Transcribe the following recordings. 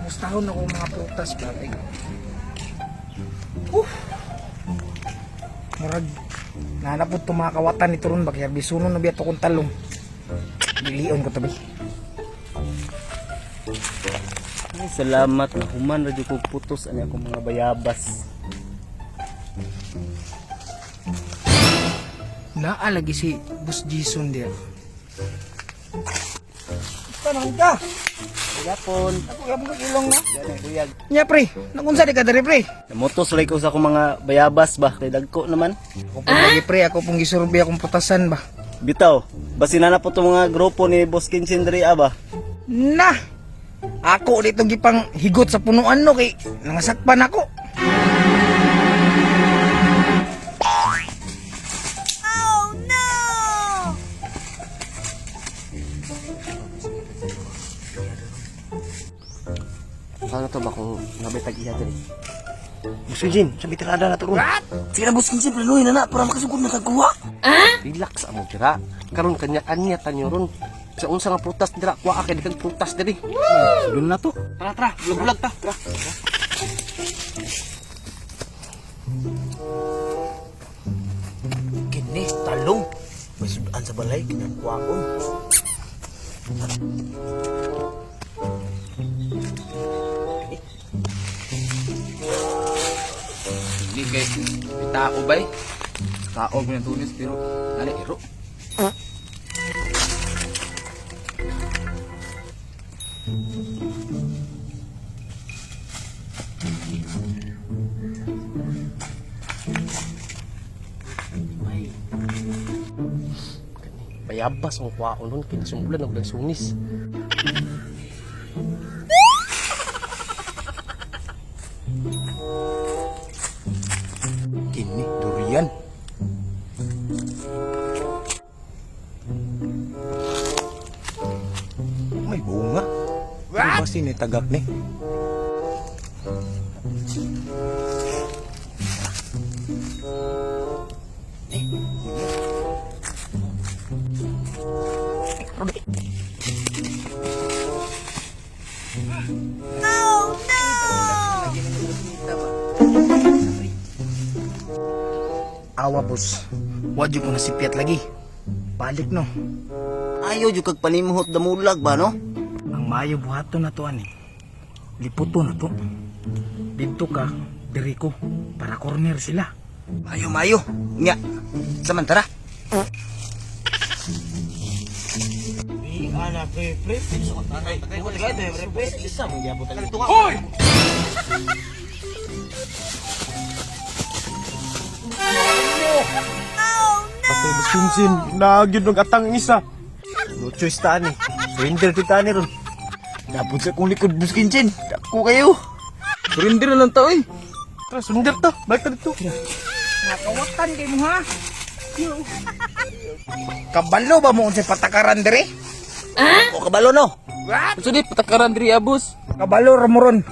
Mustahon ako mga prutas ba? Ay. Murag nanapod to mga kawatan ni Turon ba kaya bisunon na biya to kong talong. Dilion ko tabi. Ay, salamat na human radyo kog putos ani akong mga bayabas. Naa lagi si Boss Jason diya. Tanong ka. Yapon. Ako gabon ko ilong na. Yan buyag. Nya pre, nagunsa di ka diri pre? Namotos lay ko sa akong mga bayabas ba kay dagko naman. Ako pong lagi pre, ako pong gisurvey akong putasan ba. Bitaw, basin na na po itong mga grupo ni Boss Kinchin diri ah, ba. Na! Ako dito gipang higot sa punuan no kay nangasakpan ako. Paano to ba kung nabay tag-iya diri? Boss Eugene, sa tirada na to ron. Sige na, Boss Kinchin, planuhin na na para makasugod na tagkuha. Relax amo dira. Karon kanya-kanya tanyo ron. Sa unsa nga prutas dira, kuha kay dikang prutas diri. Sudon na to. Tara tara, bulag-bulag ta. Tara. Kini, talong. May sudan sa balay, kinangkuha ko. Hindi kay tao bay. Tao ko ng tunis pero ali iro. Bayabas ang kuha nun kay nasumbulan ang ulan sunis. Kini, durian. May bunga. What? Basta ni tagak ni. Awa boss, wa jud ko nasipyat lagi. Balik no. Ayaw jud kag panimuhot damulag ba no? Ang maayo buhaton na to ani. Liputo na to. Didto ka, diri ko para corner sila. Mayo mayo. Nya. Samantara. Patay Boss Kinchin, nagyud ng atang isa. No choice ta ni. Surrender kita ni ron. Napod sa kong likod, Boss Kinchin. Dako kayo. Surrender na lang tao eh. Tara, surrender ta. Balik ta dito. Nakawatan kay mo ha. Kabalo ba mo unsay patakaran diri? O kabalo no. Unsa di patakaran diri ah, boss? Kabalo ra mo ron.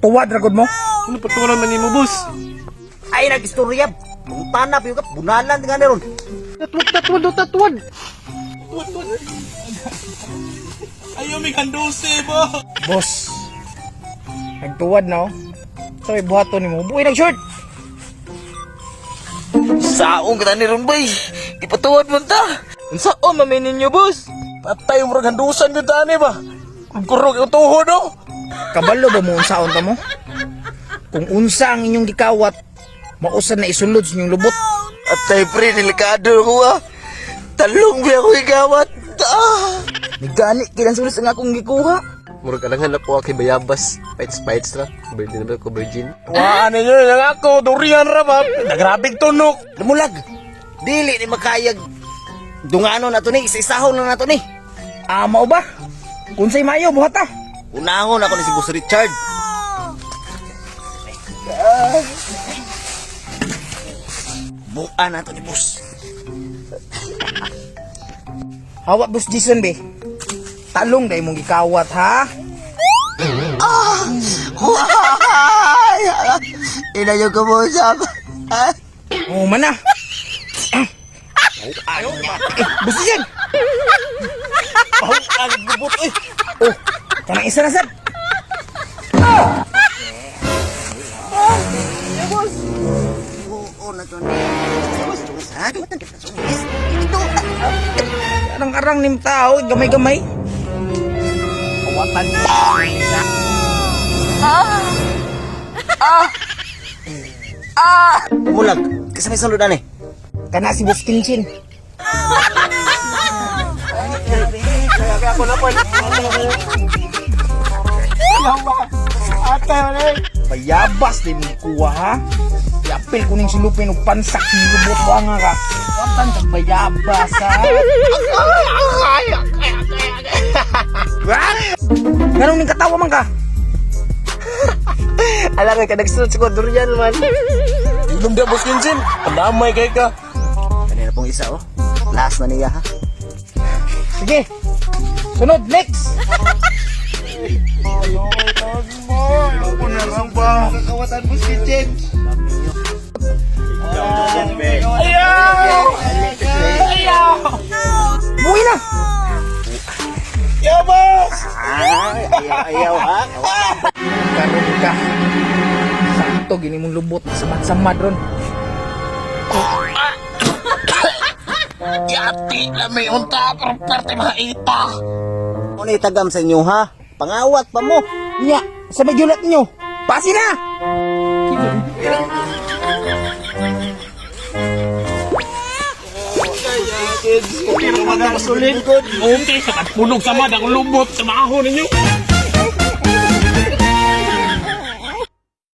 Tuwad ra gud mo. Ano patulan man nimo, boss? Ay nag-istorya. Mungtana pa ka bunalan nga ni ron. Tatwad, tatwad, oh, tatwad. Boss. Nagtuwad na oh. Sabi buhaton nimo, buhi nag short. Saong ka ni ron bay. Ipatuwad mo ta. Unsa o man ninyo boss? Patay murag handusan gyud ta ni ba. Kurog ang tuhod oh. Kabalo ba mo unsaon ta mo? Kung unsa ang inyong gikawat, mausan na isulod sa inyong lubot. Atay pre, delikado ko ah. Talong ba ako igawat? Ah! Nagani, kinasulis ang akong gikuha. Murag alangan na po kay bayabas. Fights fights ra. Virgin na ba ko virgin? Wa ninyo yang ako durian ra ba. Nagrabig tunok. Lumulag. Dili ni makayag. Dungano na to ni, isa-isahon na nato ni. Ama ba? Unsay maayo buhata? Unahon ako ni si Boss Richard. Buan na to ni Boss. Hawa boss Jason be. Talong dai mong gikawat ha. Why? Inayo ka mo sa Oh man na. Eh, boss Jason. Ang lubot eh. Oh, Kanang isa na sad. Oo na to ni. Ha? Kawatan kita sulis. Ito. Arang-arang nim tao, gamay-gamay. Kawatan. Mulag. Kasi may sulod ani. Kana si Boss Kinchin. Bayabas di mo kuha ha. Iapil ko ning silupin og pansak ni lubot wa nga ka. Kawatan kag bayabas ha. Nganong ning katawa man ka? Alam ka nagsunod sa durian man. Ilom dia Boss Kinchin. Padamay kay ka. Kanina pong isa oh. Last na niya ha. Sige. Sunod next. Kawatan mo si James. Buhi na. Ayaw, ayaw ha. Karon ka. Sakto gini mong lubot samad-samad ron. Yati na may unta pero perte maita. Ano itagam sa inyo ha? Pangawat pa mo. Nya, sa may julat ninyo. Pasi na. Okay, sa pulog sama ang lubot sa maahon ninyo.